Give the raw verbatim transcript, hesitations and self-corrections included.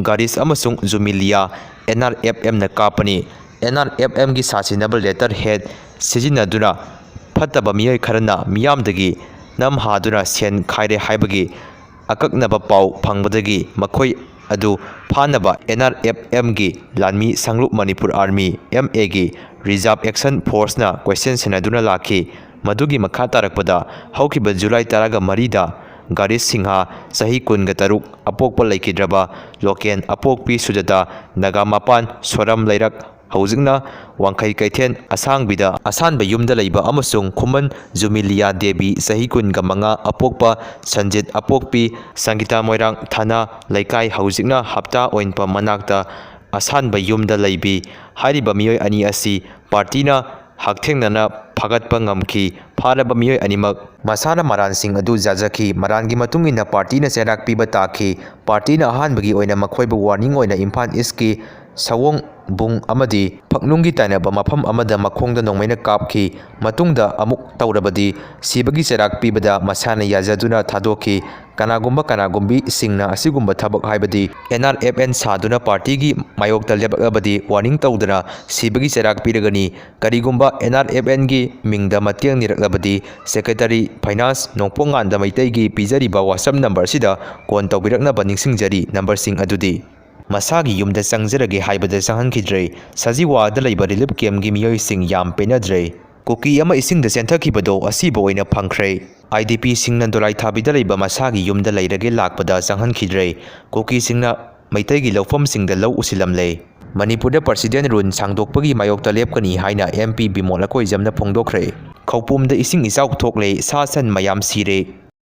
ꯒꯥꯔꯤꯁ ꯑꯃꯁꯨꯡ ꯖꯨꯃꯤꯂꯤꯌꯥ N R F ꯑꯦꯝꯅ ꯀꯥꯞꯄꯅꯤ꯫ ꯑꯦꯟ ꯑꯥꯔ ꯑꯦꯐ ꯑꯦꯝꯒꯤ ꯁꯥꯁꯤꯟꯅꯕ ꯂꯦꯇꯔ ꯍꯦꯗ ꯁꯤꯖꯤꯟꯅꯗꯨꯅ ꯐꯠꯇꯕ ꯃꯤꯑꯣꯏ ꯈꯔꯅ ꯃꯤꯌꯥꯝꯗꯒꯤ ꯅꯝꯍꯥꯗꯨꯅ ꯁꯦꯟ ꯈꯥꯏꯔꯦ ꯍꯥꯏꯕꯒꯤ ꯑꯀꯛꯅꯕ ꯄꯥꯎ ꯐꯪꯕꯗꯒꯤ ꯃꯈꯣꯏ ꯑꯗꯨ ꯐꯥꯅꯕ ꯑꯦꯟ ꯑꯥꯔ ꯑꯦꯐ ꯑꯦꯝꯒꯤ ꯂꯥꯟꯃꯤ ꯁꯪꯂꯨꯞ ꯃꯅꯤꯄꯨꯔ ꯑꯥꯔꯃꯤ, ꯑꯦꯝ ꯑꯦꯒꯤ ꯔꯤꯖꯥꯔꯚ ꯑꯦꯛꯁꯟ ꯐꯣꯔꯁꯅ ꯀꯣꯏꯁꯦꯟ ꯁꯦꯟꯅꯗꯨꯅ ꯂꯥꯛꯈꯤ꯫ ꯃꯗꯨꯒꯤ ꯃꯈꯥ ꯇꯥꯔꯛꯄꯗ ꯍꯧꯈꯤꯕ ꯖꯨꯂꯥꯏ ꯇꯔꯥꯒ ꯃꯔꯤꯗ ꯒꯥꯔꯤꯁ ꯁꯤꯡꯍ, ꯆꯍꯤ ꯀꯨꯟꯒ ꯇꯔꯨꯛ, ꯑꯄꯣꯛꯄ ꯂꯩꯈꯤꯗ꯭ꯔꯕ ꯂꯣꯀꯦꯟ, ꯑꯄꯣꯛꯄꯤ ꯁꯨꯖꯇꯥ, ꯅꯥꯒꯥꯃꯄꯥꯟ, ꯁꯣꯔꯥꯝ ꯂꯩꯔꯛ, ꯍꯧꯖꯤꯛꯅ ꯋꯥꯡꯈꯩ ꯀꯩꯊꯦꯜ ꯑꯁꯥꯡꯕꯤꯗ ꯑꯁꯥꯟꯕ ꯌꯨꯝꯗ ꯂꯩꯕ, ꯑꯃꯁꯨꯡ ꯈꯨꯃꯟ ꯖꯨꯃꯤꯂꯤꯌꯥ ꯗꯦꯕꯤ, ꯆꯍꯤ ꯀꯨꯟꯒ ꯃꯉꯥ, ꯑꯄꯣꯛꯄ ꯁꯟꯖꯤꯠ, ꯑꯄꯣꯛꯄꯤ ꯁꯪꯒꯤꯇꯥ ꯃꯣꯏꯔꯥꯡ ꯊꯥꯅ ꯂꯩꯀꯥꯏ, ꯍꯧꯖꯤꯛꯅ ꯍꯞꯇꯥ ꯑꯣꯏꯟꯄ ꯃꯅꯥꯛꯇ ꯑꯁꯥꯟꯕ ꯌꯨꯝꯗ ꯂꯩꯕꯤ꯫ ꯍꯥꯏꯔꯤꯕ ꯃꯤꯑꯣꯏ ꯑꯅꯤ ꯑꯁꯤ ꯄꯥꯔꯇꯤꯅ ꯍꯛꯊꯦꯡꯅꯅ ꯐꯥꯒꯠꯄ ꯉꯝꯈꯤ꯫ ꯐꯥꯔꯕ ꯃꯤꯑꯣꯏ ꯑꯅꯤꯃꯛ ꯃꯁꯥꯅ ꯃꯔꯥꯟꯁꯤꯡ ꯑꯗꯨ ꯌꯥꯖꯈꯤ꯫ ꯃꯔꯥꯟꯒꯤ ꯃꯇꯨꯡ ꯏꯟꯅ ꯄꯥꯔꯇꯤꯅ ꯆꯩꯔꯥꯛ ꯄꯤꯕ ꯇꯥꯈꯤ꯫ ꯄꯥꯔꯇꯤꯅ ꯑꯍꯥꯟꯕꯒꯤ ꯑꯣꯏꯅ ꯃꯈꯣꯏꯕꯨ ꯋꯥꯔꯅꯤꯡ ꯑꯣꯏꯅ ꯏꯝꯐꯥꯜ ꯏꯁꯀꯤ ꯁꯑꯣꯡꯕꯨꯡ ꯑꯃꯗꯤ ꯐꯛꯅꯨꯡꯒꯤ ꯇꯥꯏꯅꯕ ꯃꯐꯝ ꯑꯃꯗ ꯃꯈꯣꯡꯗ ꯅꯣꯡꯃꯩꯅ ꯀꯥꯞꯈꯤ꯫ ꯃꯇꯨꯡꯗ ꯑꯃꯨꯛ ꯇꯧꯔꯕꯗꯤ ꯁꯤꯕꯒꯤ ꯆꯩꯔꯥꯛ ꯄꯤꯕꯗ ꯃꯁꯥꯅ ꯌꯥꯖꯗꯨꯅ ꯊꯥꯗꯣꯛꯈꯤ꯫ ꯀꯅꯥꯒꯨꯝꯕ ꯀꯅꯥꯒꯨꯝꯕꯤꯁꯤꯡꯅ ꯑꯁꯤꯒꯨꯝꯕ ꯊꯕꯛ, ꯍꯥꯏꯕꯗꯤ ꯑꯦꯟ ꯑꯥꯔ ꯑꯦꯐ ꯑꯦꯟ ꯁꯥꯗꯨꯅ ꯄꯥꯔꯇꯤꯒꯤ ꯃꯥꯌꯣꯛꯇ ꯂꯦꯞꯂꯛꯂꯕꯗꯤ ꯋꯥꯔꯅꯤꯡ ꯇꯧꯗꯅ ꯁꯤꯕꯒꯤ ꯆꯩꯔꯥꯛ ꯄꯤꯔꯒꯅꯤ꯫ ꯀꯔꯤꯒꯨꯝꯕ ꯑꯦꯟ ꯑꯥꯔ ꯑꯦꯐ ꯑꯦꯟꯒꯤ ꯃꯤꯡꯗ ꯃꯇꯦꯡ ꯅꯤꯔꯛꯂꯕꯗꯤ, ꯁꯦꯀ꯭ꯔꯦꯇꯔꯤ ꯐꯥꯏꯅꯥꯟꯁ ꯅꯣꯡꯄꯣꯛ ꯉꯥꯟꯗ ꯃꯩꯇꯩꯒꯤ ꯄꯤꯖꯔꯤꯕ WhatsApp ꯅꯝꯕꯔꯁꯤꯗ ꯀꯣꯟ ꯇꯧꯕꯤꯔꯛꯅꯕ ꯅꯤꯡꯁꯤꯡꯖꯔꯤ꯫ ꯅꯝꯕꯔꯁꯤꯡ ꯑꯗꯨꯗꯤ: ꯃꯁꯥꯒꯤ ꯌꯨꯝꯗ ꯆꯪꯖꯔꯒꯦ ꯍꯥꯏꯕꯗ ꯆꯪꯍꯟꯈꯤꯗ꯭ꯔꯦ꯫ ꯁꯖꯤꯋꯥꯗ ꯂꯩꯕ ꯔꯤꯂꯤꯐ ꯀꯦꯝꯞꯒꯤ ꯃꯤꯑꯣꯏꯁꯤꯡ ꯌꯥꯝ ꯄꯦꯟꯅꯗ꯭ꯔꯦ꯫ ꯀꯨꯀꯤ ꯑꯃ ꯏꯁꯤꯡꯗ ꯆꯦꯟꯊꯈꯤꯕꯗꯣ ꯑꯁꯤꯕ ꯑꯣꯏꯅ ꯐꯪꯈ꯭ꯔꯦ꯫ ꯑꯥꯏ ꯗꯤ ꯄꯤꯁꯤꯡꯅ ꯗꯣꯂꯥꯏꯊꯥꯕꯤꯗ ꯂꯩꯕ ꯃꯁꯥꯒꯤ ꯌꯨꯝꯗ ꯂꯩꯔꯒꯦ ꯂꯥꯛꯄꯗ ꯆꯪꯍꯟꯈꯤꯗ꯭ꯔꯦ꯫ ꯀꯨꯀꯤꯁꯤꯡꯅ ꯃꯩꯇꯩꯒꯤ ꯂꯧꯐꯝꯁꯤꯡꯗ ꯂꯧ ꯎꯁꯤꯜꯂꯝꯂꯦ꯫ ꯃꯅꯤꯄꯨꯔꯗ ꯄ꯭ꯔꯁꯤꯗꯦꯟ ꯔꯨꯜ ꯁꯥꯡꯗꯣꯛꯄꯒꯤ ꯃꯥꯌꯣꯛꯇ ꯂꯦꯞꯀꯅꯤ ꯍꯥꯏꯅ ꯑꯦꯝ ꯄꯤ ꯕꯤꯃꯣꯜ ꯑꯀꯣꯏꯖꯝꯅ ꯐꯣꯡꯗꯣꯛꯈ꯭ꯔꯦ꯫ ꯈꯧꯄꯨꯝꯗ ꯏꯁꯤꯡ ꯏꯆꯥꯎ ꯊꯣꯛꯂꯦ, ꯁꯥ ꯁꯟ ꯃꯌꯥꯝ ꯁꯤꯔꯦ꯫